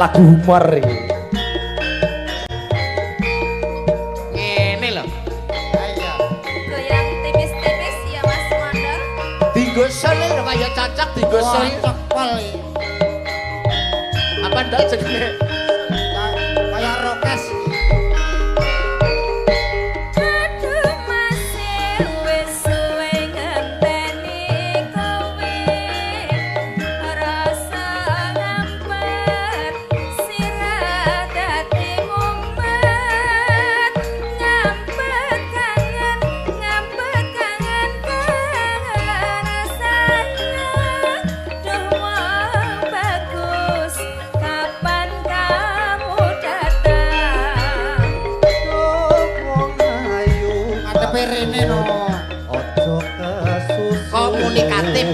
Lagu humor iki. Ngene lho. Ayo. Goyang tipis-tipis ya Mas Mondor. Digosol lho kaya cocok digosol. Cocok pol iki. Apa ndal jenenge? Kaya rokes. Aduh Mas wis suwe ngenteni kowe. Rasa ngampet sirah dadi mumet. Ngampet kangen, ngampet kangen kangen rasanya. Duh wong bagus, kapan kamu datang? Wong ayu Ngadepe rene no. aja kesusu. Komunikatif.